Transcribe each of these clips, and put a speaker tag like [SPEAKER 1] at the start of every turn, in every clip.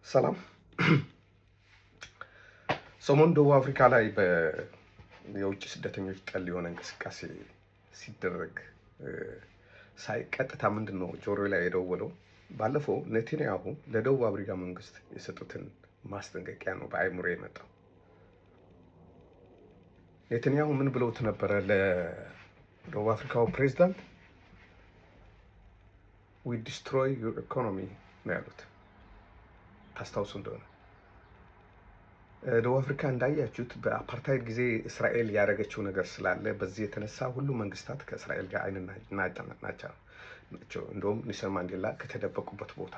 [SPEAKER 1] ሰላም። ሰሞኑን ደቡብ አፍሪካ ላይ የውጭ ስደተኞች ጠል የሆነ እንቅስቃሴ ሲደረግ ሳይ ቀጥታ ምንድን ነው ጆሮ ላይ የደወለው፣ ባለፈው ኔታንያሁ ለደቡብ አፍሪካ መንግስት የሰጡትን ማስጠንቀቂያ ነው በአይምሮ የመጣው። ኔታንያሁ ምን ብለውት ነበረ ለደቡብ አፍሪካው ፕሬዚዳንት? "We destroy your economy" ነው ያሉት። ታስታውሱ እንደሆነ ደቡብ አፍሪካ እንዳያችሁት በአፓርታይድ ጊዜ እስራኤል ያደረገችው ነገር ስላለ በዚህ የተነሳ ሁሉም መንግስታት ከእስራኤል ጋር አይን ናቸው። እንደውም ኔልሰን ማንዴላ ከተደበቁበት ቦታ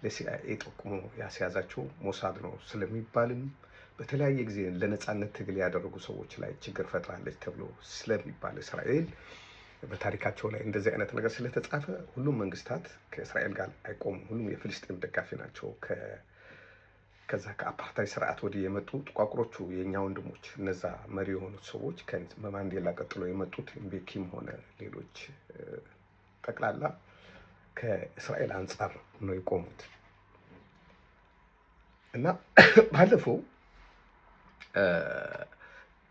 [SPEAKER 1] ለሲአይኤ ጠቁሞ ያስያዛቸው ሞሳድ ነው ስለሚባልም፣ በተለያየ ጊዜ ለነፃነት ትግል ያደረጉ ሰዎች ላይ ችግር ፈጥራለች ተብሎ ስለሚባል፣ እስራኤል በታሪካቸው ላይ እንደዚህ አይነት ነገር ስለተጻፈ ሁሉም መንግስታት ከእስራኤል ጋር አይቆሙም። ሁሉም የፍልስጤም ደጋፊ ናቸው። ከዛ ከአፓርታይድ ስርዓት ወዲህ የመጡ ጥቋቁሮቹ የእኛ ወንድሞች፣ እነዛ መሪ የሆኑት ሰዎች፣ በማንዴላ ቀጥሎ የመጡት ምቤኪም ሆነ ሌሎች ጠቅላላ ከእስራኤል አንጻር ነው የቆሙት። እና ባለፈው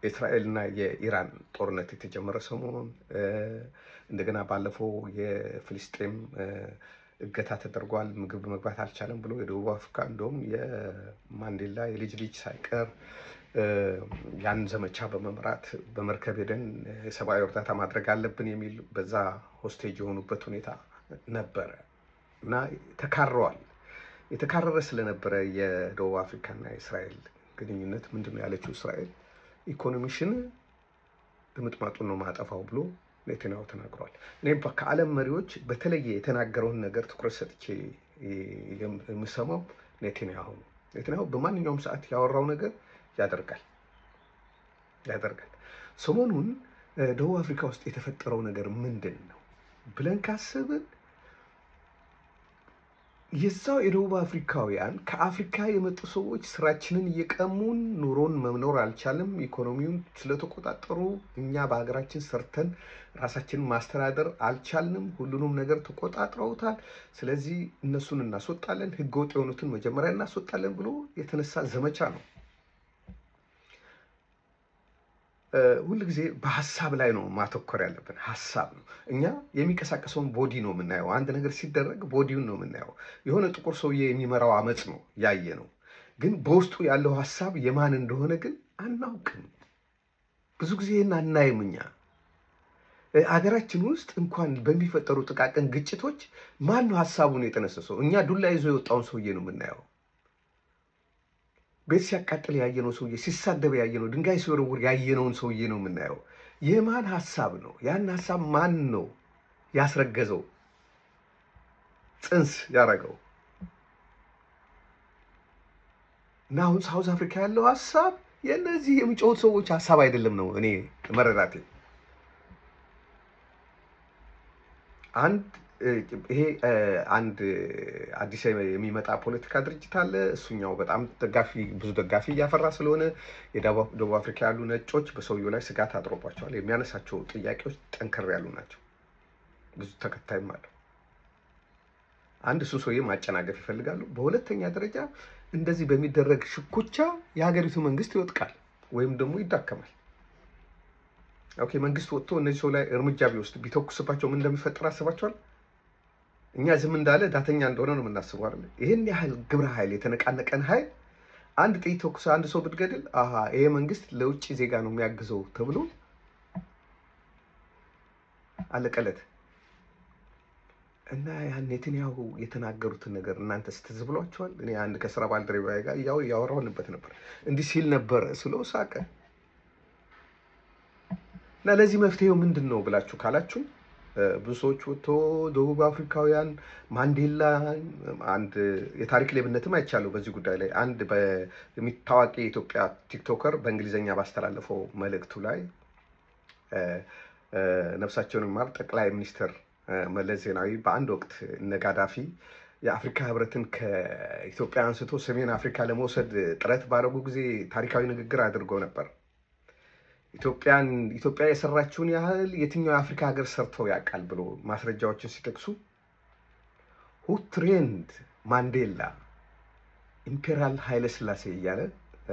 [SPEAKER 1] የእስራኤልና የኢራን ጦርነት የተጀመረ ሰሞኑን፣ እንደገና ባለፈው የፍልስጤም እገታ ተደርጓል፣ ምግብ መግባት አልቻለም ብሎ የደቡብ አፍሪካ እንደውም የማንዴላ የልጅ ልጅ ሳይቀር ያን ዘመቻ በመምራት በመርከብ ሄደን የሰብአዊ እርዳታ ማድረግ አለብን የሚል በዛ hostage የሆኑበት ሁኔታ ነበረ እና ተካረዋል። የተካረረ ስለነበረ የደቡብ አፍሪካና የእስራኤል ግንኙነት ምንድን ነው ያለችው እስራኤል? ኢኮኖሚሽን ድምጥማጡን ነው ማጠፋው ብሎ ኔታንያሁ ተናግሯል። እኔ ከዓለም መሪዎች በተለየ የተናገረውን ነገር ትኩረት ሰጥቼ የምሰማው ኔታንያሁ ነው። ኔታንያሁ በማንኛውም ሰዓት ያወራው ነገር ያደርጋል ያደርጋል። ሰሞኑን ደቡብ አፍሪካ ውስጥ የተፈጠረው ነገር ምንድን ነው ብለን ካሰብን፣ የዛው የደቡብ አፍሪካውያን ከአፍሪካ የመጡ ሰዎች ስራችንን እየቀሙን ኑሮን መኖር አልቻልም፣ ኢኮኖሚውን ስለተቆጣጠሩ እኛ በሀገራችን ሰርተን ራሳችንን ማስተዳደር አልቻልንም፣ ሁሉንም ነገር ተቆጣጥረውታል። ስለዚህ እነሱን እናስወጣለን፣ ህገወጥ የሆኑትን መጀመሪያ እናስወጣለን ብሎ የተነሳ ዘመቻ ነው። ሁል ጊዜ በሀሳብ ላይ ነው ማተኮር ያለብን። ሀሳብ ነው። እኛ የሚንቀሳቀሰውን body ነው የምናየው። አንድ ነገር ሲደረግ body ውን ነው የምናየው። የሆነ ጥቁር ሰውዬ የሚመራው አመፅ ነው ያየነው። ግን በውስጡ ያለው ሀሳብ የማን እንደሆነ ግን አናውቅም። ብዙ ጊዜ ይህን አናይም። እኛ አገራችን ውስጥ እንኳን በሚፈጠሩ ጥቃቅን ግጭቶች ማን ነው ሀሳቡን የጠነሰሰው? እኛ ዱላ ይዞ የወጣውን ሰውዬ ነው የምናየው። ቤት ሲያቃጥል ያየነው ሰውዬ፣ ሲሳደብ ያየነው፣ ድንጋይ ሲወረውር ያየነውን ሰውዬ ነው የምናየው። የማን ሀሳብ ነው? ያን ሀሳብ ማን ነው ያስረገዘው፣ ጽንስ ያደረገው? እና አሁን South Africa ያለው ሀሳብ የእነዚህ የሚጮሁት ሰዎች ሀሳብ አይደለም ነው እኔ መረዳቴ። አንድ ይሄ አንድ አዲስ የሚመጣ ፖለቲካ ድርጅት አለ። እሱኛው በጣም ደጋፊ ብዙ ደጋፊ እያፈራ ስለሆነ የደቡብ አፍሪካ ያሉ ነጮች በሰውየው ላይ ስጋት አድሮባቸዋል። የሚያነሳቸው ጥያቄዎች ጠንከር ያሉ ናቸው። ብዙ ተከታይም አለው። አንድ እሱ ሰውዬ ማጨናገፍ ይፈልጋሉ። በሁለተኛ ደረጃ እንደዚህ በሚደረግ ሽኩቻ የሀገሪቱ መንግስት ይወድቃል ወይም ደግሞ ይዳከማል። Okay፣ መንግስት ወጥቶ እነዚህ ሰው ላይ እርምጃ ቢወስድ፣ ቢተኩስባቸው ምን እንደሚፈጠር አስባቸዋል? እኛ ዝም እንዳለ ዳተኛ እንደሆነ ነው የምናስበው አይደለ? ይህን ያህል ግብረ ኃይል፣ የተነቃነቀን ኃይል አንድ ጥይት ተኩሰ አንድ ሰው ብትገድል፣ አሀ ይሄ መንግስት ለውጭ ዜጋ ነው የሚያግዘው ተብሎ አለቀለት። እና ያን ኔታንያሁ የተናገሩትን ነገር እናንተ ስትዝ ብሏቸዋል? እኔ አንድ ከስራ ባልደረባዬ ጋር ያው እያወራሁንበት ነበር። እንዲህ ሲል ነበረ ስለው ሳቀ። እና ለዚህ መፍትሄው ምንድን ነው ብላችሁ ካላችሁ፣ ብዙ ሰዎች ወጥቶ ደቡብ አፍሪካውያን ማንዴላ፣ አንድ የታሪክ ሌብነትም አይቻለሁ በዚህ ጉዳይ ላይ። አንድ የሚታዋቂ የኢትዮጵያ TikToker በእንግሊዝኛ ባስተላለፈው መልእክቱ ላይ ነፍሳቸውን ይማር ጠቅላይ ሚኒስትር መለስ ዜናዊ በአንድ ወቅት እነ ጋዳፊ የአፍሪካ ህብረትን ከኢትዮጵያ አንስቶ ሰሜን አፍሪካ ለመውሰድ ጥረት ባደረጉ ጊዜ ታሪካዊ ንግግር አድርገው ነበር። ኢትዮጵያን ኢትዮጵያ የሰራችውን ያህል የትኛው የአፍሪካ ሀገር ሰርተው ያውቃል ብሎ ማስረጃዎችን ሲጠቅሱ፣ "Who trained Mandela?" Imperial ኃይለ ሥላሴ እያለ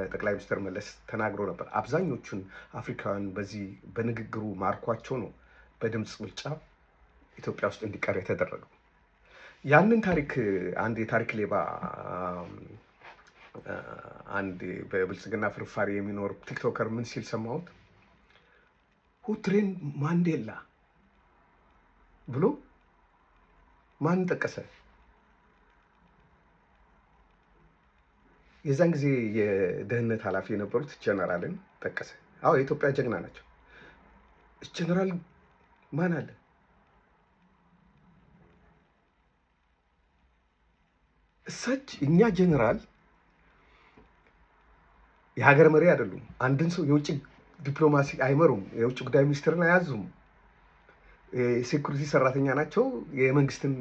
[SPEAKER 1] ጠቅላይ ሚኒስትር መለስ ተናግሮ ነበር። አብዛኞቹን አፍሪካውያን በዚህ በንግግሩ ማርኳቸው ነው በድምፅ ብልጫ ኢትዮጵያ ውስጥ እንዲቀር የተደረገው። ያንን ታሪክ አንድ የታሪክ ሌባ፣ አንድ በብልጽግና ፍርፋሪ የሚኖር TikToker ምን ሲል ሰማሁት? "Who trained ማንዴላ" ብሎ ማን ጠቀሰ? የዛን ጊዜ የደህንነት ኃላፊ የነበሩት ጀነራልን ጠቀሰ። አዎ፣ የኢትዮጵያ ጀግና ናቸው። ጀነራል ማን አለ? እሳች እኛ ጀነራል የሀገር መሪ አይደሉም። አንድን ሰው የውጭ ዲፕሎማሲ አይመሩም። የውጭ ጉዳይ ሚኒስትርን አያዙም። የ security ሰራተኛ ናቸው። የመንግስትን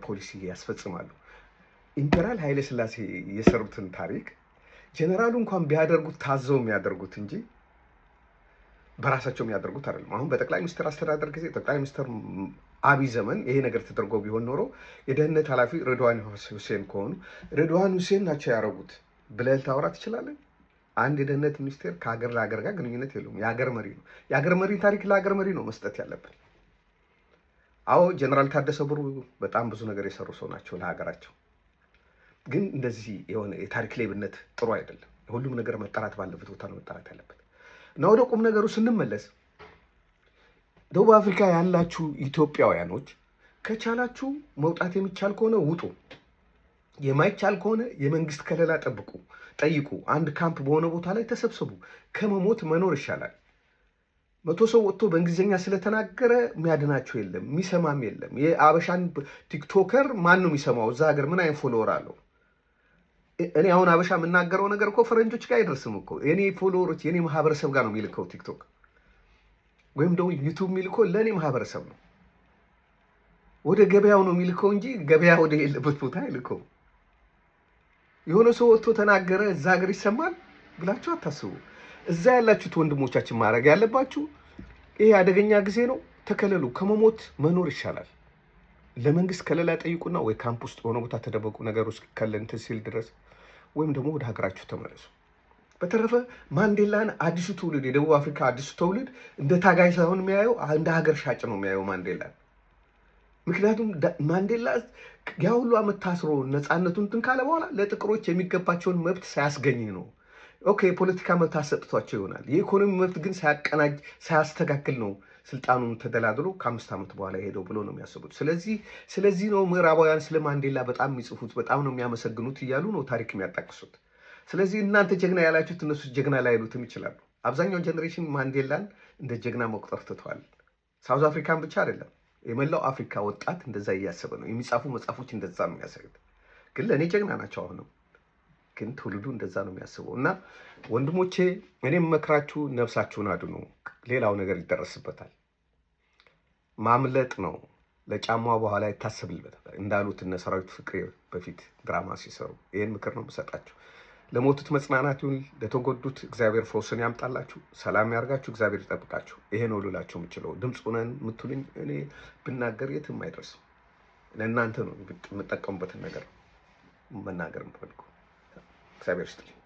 [SPEAKER 1] ፖሊሲ ያስፈጽማሉ። Imperial ኃይለ ሥላሴ የሰሩትን ታሪክ ጀነራሉ እንኳን ቢያደርጉት ታዘው የሚያደርጉት እንጂ በራሳቸው የሚያደርጉት አይደለም። አሁን በጠቅላይ ሚኒስትር አስተዳደር ጊዜ፣ ጠቅላይ ሚኒስትር አብይ ዘመን ይሄ ነገር ተደርጎ ቢሆን ኖሮ የደህንነት ኃላፊ ሬድዋን ሁሴን ከሆኑ ሬድዋን ሁሴን ናቸው ያደረጉት ብለህ ልታወራ ትችላለህ። አንድ የደህንነት ሚኒስቴር ከሀገር ለሀገር ጋር ግንኙነት የለውም። የሀገር መሪ ነው። የሀገር መሪ ታሪክ ለሀገር መሪ ነው መስጠት ያለብን። አዎ፣ ጀነራል ታደሰ ብሩ በጣም ብዙ ነገር የሰሩ ሰው ናቸው ለሀገራቸው። ግን እንደዚህ የሆነ የታሪክ ሌብነት ጥሩ አይደለም። ሁሉም ነገር መጠራት ባለበት ቦታ ነው መጠራት ያለበት። እና ወደ ቁም ነገሩ ስንመለስ ደቡብ አፍሪካ ያላችሁ ኢትዮጵያውያኖች ከቻላችሁ መውጣት የሚቻል ከሆነ ውጡ፣ የማይቻል ከሆነ የመንግስት ከለላ ጠብቁ፣ ጠይቁ። አንድ ካምፕ በሆነ ቦታ ላይ ተሰብሰቡ። ከመሞት መኖር ይሻላል። 100 ሰው ወጥቶ በእንግሊዝኛ ስለተናገረ የሚያድናቸው የለም፣ የሚሰማም የለም። የአበሻን TikToker ማን ነው የሚሰማው? እዛ ሀገር ምን አይነት follower አለው? እኔ አሁን አበሻ የምናገረው ነገር እኮ ፈረንጆች ጋር አይደርስም እኮ። የኔ follower ኦች የኔ ማህበረሰብ ጋር ነው የሚልከው ቲክቶክ ወይም ደግሞ ዩቱብ የሚልከው ለእኔ ማህበረሰብ ነው። ወደ ገበያው ነው የሚልከው እንጂ ገበያ ወደ የሌለበት ቦታ አይልከው። የሆነ ሰው ወጥቶ ተናገረ እዛ ሀገር ይሰማል ብላችሁ አታስቡ። እዛ ያላችሁት ወንድሞቻችን ማድረግ ያለባችሁ ይሄ አደገኛ ጊዜ ነው፣ ተከለሉ። ከመሞት መኖር ይሻላል። ለመንግስት ከለላ ጠይቁና ወይ ካምፕ ውስጥ የሆነ ቦታ ተደበቁ፣ ነገር ውስጥ ከለ እንትን ሲል ድረስ፣ ወይም ደግሞ ወደ ሀገራችሁ ተመለሱ። በተረፈ ማንዴላን አዲሱ ትውልድ፣ የደቡብ አፍሪካ አዲሱ ትውልድ እንደ ታጋይ ሳይሆን የሚያየው እንደ ሀገር ሻጭ ነው የሚያየው ማንዴላን። ምክንያቱም ማንዴላ ያ ሁሉ ዓመት ታስሮ ነፃነቱን እንትን ካለ በኋላ ለጥቁሮች የሚገባቸውን መብት ሳያስገኝ ነው። Okay፣ የፖለቲካ መብት አሰጥቷቸው ይሆናል። የኢኮኖሚ መብት ግን ሳያቀናጅ ሳያስተካክል ነው ስልጣኑን ተደላድሎ ከ5 ዓመት በኋላ የሄደው ብሎ ነው የሚያስቡት። ስለዚህ ነው ምዕራባውያን ስለ ማንዴላ በጣም የሚጽፉት፣ በጣም ነው የሚያመሰግኑት እያሉ ነው ታሪክ የሚያጣቅሱት። ስለዚህ እናንተ ጀግና ያላችሁት እነሱ ጀግና ላይሉትም ይችላሉ። አብዛኛው generation ማንዴላን እንደ ጀግና መቁጠር ትተዋል። South African ብቻ አይደለም፣ የመላው አፍሪካ ወጣት እንደዛ እያሰበ ነው። የሚጻፉ መጽሐፎች እንደዛ ነው የሚያሳዩት። ግን ለእኔ ጀግና ናቸው አሁንም። ግን ትውልዱ እንደዛ ነው የሚያስበው። እና ወንድሞቼ እኔም መክራችሁ ነፍሳችሁን አድኑ። ሌላው ነገር ይደረስበታል። ማምለጥ ነው። ለጫማዋ በኋላ ይታሰብልበታል እንዳሉት እነ ሰራዊት ፍቅሬ በፊት ድራማ ሲሰሩ፣ ይህን ምክር ነው የምሰጣችሁ። ለሞቱት መጽናናት ይሁን፣ ለተጎዱት እግዚአብሔር ፈውስን ያምጣላችሁ፣ ሰላም ያርጋችሁ፣ እግዚአብሔር ይጠብቃችሁ። ይሄ ነው ልላችሁ የምችለው። ድምፅ ሆነን የምትሉኝ እኔ ብናገር የትም አይደርስም። ለእናንተ ነው የምጠቀሙበትን ነገር መናገር የምፈልገው። እግዚአብሔር ይስጥልኝ።